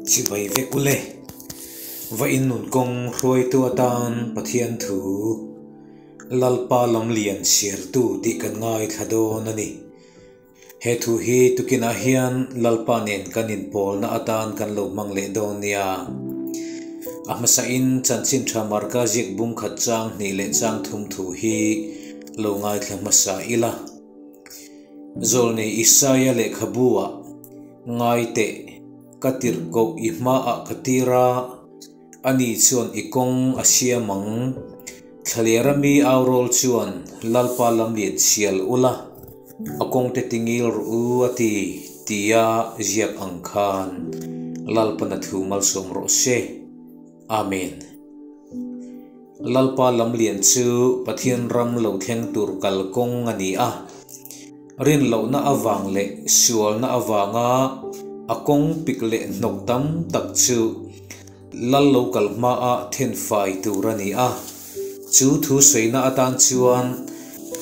Chibai vek ule. Va in nun kawng hruaitu atan Pathian thu Lalpa lamlian siartu tih kan ngaithla dawn a ni. He thu hi tukinah hian Lalpa nen kan inpawlna atan kan lo hmang leh dawn nia. A hmasain chanchin tha Marka ziak bung khat chang hnih leh chang thum thu hi lo ngaithla hmasa ila. Zawlnei Isaia lehkhabu ah ngai teh ka tirh koh i hmaah ka tir a, ani chuan i kawng a siam ang. Thlalera mi aurawl chuan Lalpa lam lian chhial ula, a kawngte tingil rawh u a ti, tia ziak ang khan Lalpana thu malsawm rawh se. Amen. Lalpa lamlian chu Pathian ram lo thleng tur kalkawng a ni a. Rinlohna avang leh sualna avanga a kawng pik leh hnawk tam tak chu Lal lo kal hmaah thenfai tur a ni a. Chu thu sawina atan chuan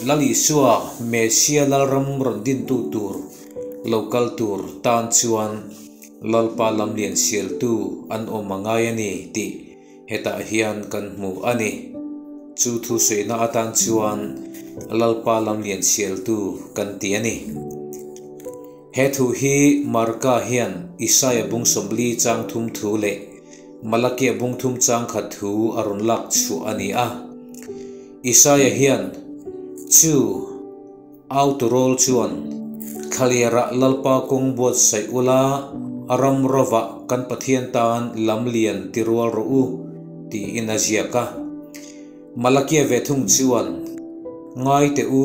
Lal Isua Mesia Lalram rawn dintu tur lo kal tur tan chuan Lalpa lamlian sialtu an awm a ngai a ni tih hetah hian kan hmu a ni. Chu thu sawina atan chuan Lalpa lamlian sialtu kan ti a ni. He thu hi Marka hian Isaia bung 40 chang thum thu leh Malakia bung thum chang khat thu a rawn lak chhuah a ni a. Isaia hian chu Autorawl chuan, Thlalierah Lalpa kawng buatsaih ula, a ram rovah kan Pathian tan lam lian ti rual rawh u, tiin a ziak a. Malakia ve thung chuan, Ngai teh u,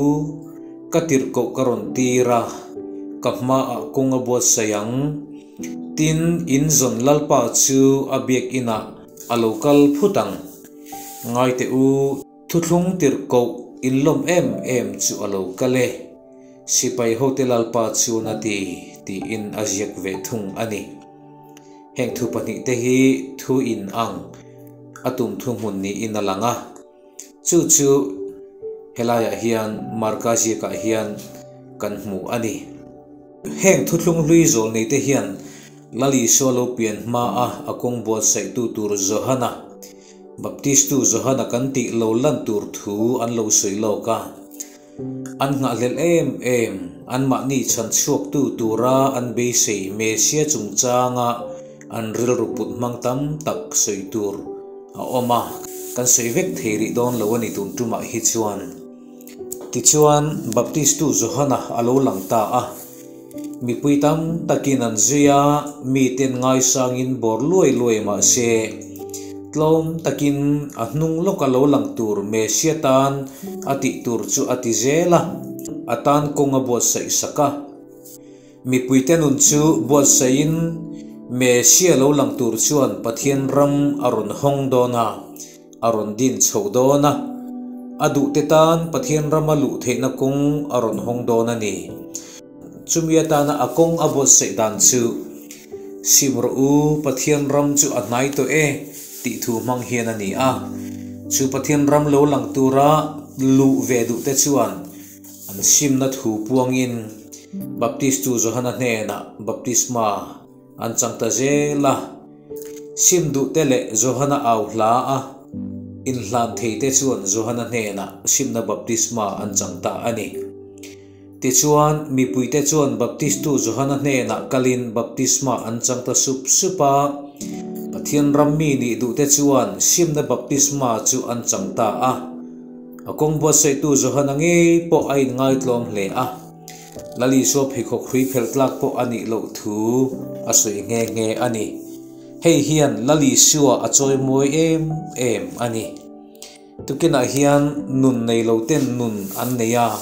ka tirhkoh ka rawn tir a, ka hmaah kawng a buatsaih ang. Tin, in zawn Lalpa chu a biakinah a lo kal phut ang. Ngai teh u. Thuthlung tirhkoh inlawm em em chu a lo kal e, sipai hote Lalpa chuan a ti, tiin a ziak ve thung a ni. Heng thu pahnihte hi thu in ang a tum thu hmun niin a lang a, chu chu helaiah hian Marka ziakah hian kan hmu a ni. Heng thuthlung hlui zawl neite hian Lal Isua lo pian hmaa a kawng buatsaihtu tur Johana, Baptistu Johana kan tih lo lan tur thu an lo sawi lawk a. An nghahhlelh em em, anmahni chhan chhuaktu tura an beisei Mesia chungchanga an rilru put hmang tam tak sawi tur a awm a. Kan sawi vek thei rih dawn lo a ni tun tumah hi chuan. Tichuan, Baptistu Johana a lo lang ta a. Mipui tam takin an zui a, miten ngaisangin bawr luai luai mah se, tlawm takin a hnung lawka lo lang tur Mesia tan a tih tur chu a ti zel a, a tan kawng a buatsaih sak a. Mipuite nun chu buatsaihin Mesia lo lang tur chuan Pathian ram a rawn hawng dawn a, a rawn din chho dawn a, a duhte tan Pathian rama luh theihna kawng a rawn hawng dawn a ni. Chumi atana a kawng a buatsaih dan chu, Sim rawh u, Pathian ram chu a hnai tawh e, tih thu hmang hian a ni a. Chu Pathian ram lo lang tura luh ve duhte chuan an simna thu puangin Baptistu Johana hnenah baptisma An chang ta zel a, sim duhte leh Johana au hla a inhlan theite chuan Johana hnenah simna baptisma an chang ta a ni. Tichuan, mipuite chuan Baptistu Johana hnenah kalin baptisma an chang ta sup sup a, Pathian ram mi nih duhte chuan simna baptisma chu an chang ta a. A kawng buatsaihtu Johana ngei pawh a inngaitlawm hle a. Lal Isua pheikhawk hrui phelh tlak pawh a nih loh thu a sawi nghe nghe a ni. Hei hian Lal Isua a chawimawi em em a ni. Tukinah hian nun nei lo ten nun an nei a,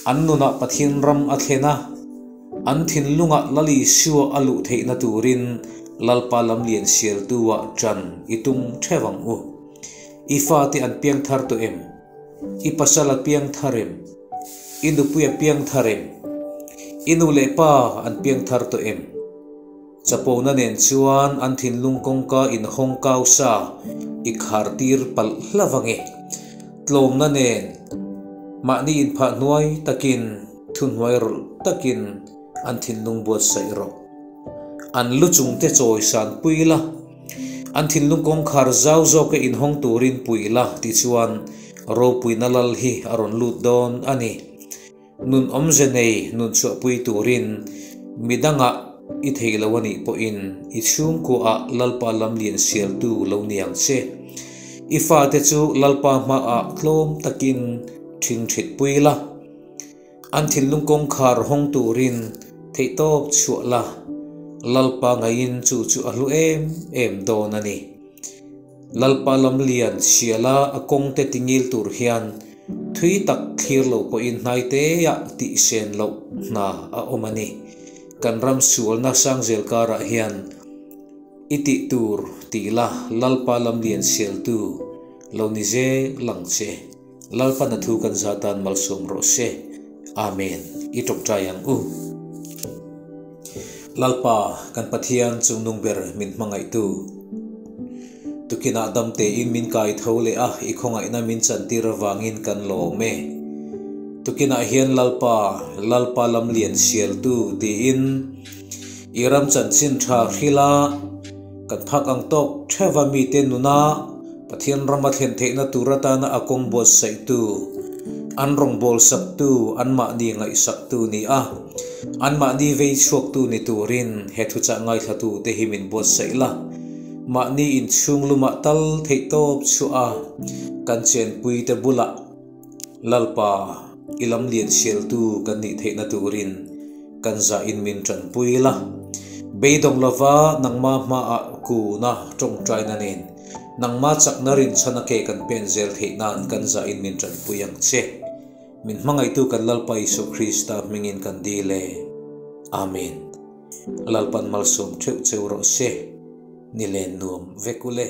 an nunah Pathian ram a thlen a, an thinlungah Lal Isua a luh theihna turin Lalpa lamlian sialtu-ah ṭan i tum ṭheuh ang u. I fate an piang thar tawh em? I pasal a piang thar em? I nupui a piang thar em? I nu leh pa an piang thar tawh em? Chapona nen chuan an thinlung kawngka inhawng kau sa i khar tir palh hlauh ange. Tlawmna nen mahni inphah hnuai takin, thuhnuai rawlh takin an thinlung buatsaih rawh. An lu chungte chawisan pui la, an thinlung kawngkhar zau zawka inhawng turin pui la tichuan ropuina lal hi a rawn lut dawn a ni. Nun awmze nei nun chhuahpui turin midangah i thei lo a nih pawhin i chhungkuaah Lalpa lamlian sialtu lo ni ang che. I fate chu Lalpa hmaah tlawm takin ṭhingṭhitpui la. An thinlung kawngkhar hawng turin theihtawp chhuah la, Lalpa ngaiin chu chu a hlu em em dawn a ni. Lalpa lamlian siala a kawngte tingil tur hian thui tak thlir lo pawhin hnaiteah tihsen loh hna a awm a ni. Kan ram sualna Sangzel karah hian i tih tur tih la Lalpa lamlian sialtu lo ni zel ang che. Lalpan a thu kan za tan malsawm rawh se. Amen. I tawngtai ang u. Lalpa, kan Pathian chungnung ber min hmangaihtu. Tukinah dam tein min kai tho leh a, i khawngaihna min chantir avangin kan lawm e. Tukinah hian Lalpa, Lalpa lamlian sialtu tiin i ram chanchin tha hrila kan phak ang tawk theuha mite nuna Pathian rama thlen theihna tur atana a kawng buatsaihtu, an rawngbâwl saktu, anmahni ngaihsaktu ni a, anmahni vei chhuaktu ni turin he thuchah ngaithlatute hi min buatsaih la. Mahni inchhung lumah tal theihtawp chhuah a, kan chenpuite bulah Lalpa i lam lian sialtu kan nih theihna turin kan zahin min tanpui la. Beidawng lova nangma hmaah kuna tawngtaina nen nangma chakna rinchhana ke kan pen zel theih nan kan zahin min tanpui ang che. Min hmangaihtu kan Lalpa Isua Krista hmingin kan dil e. Amen. Lalpan malsawm theuh cheu rawh se. Ni len nuam vek ule.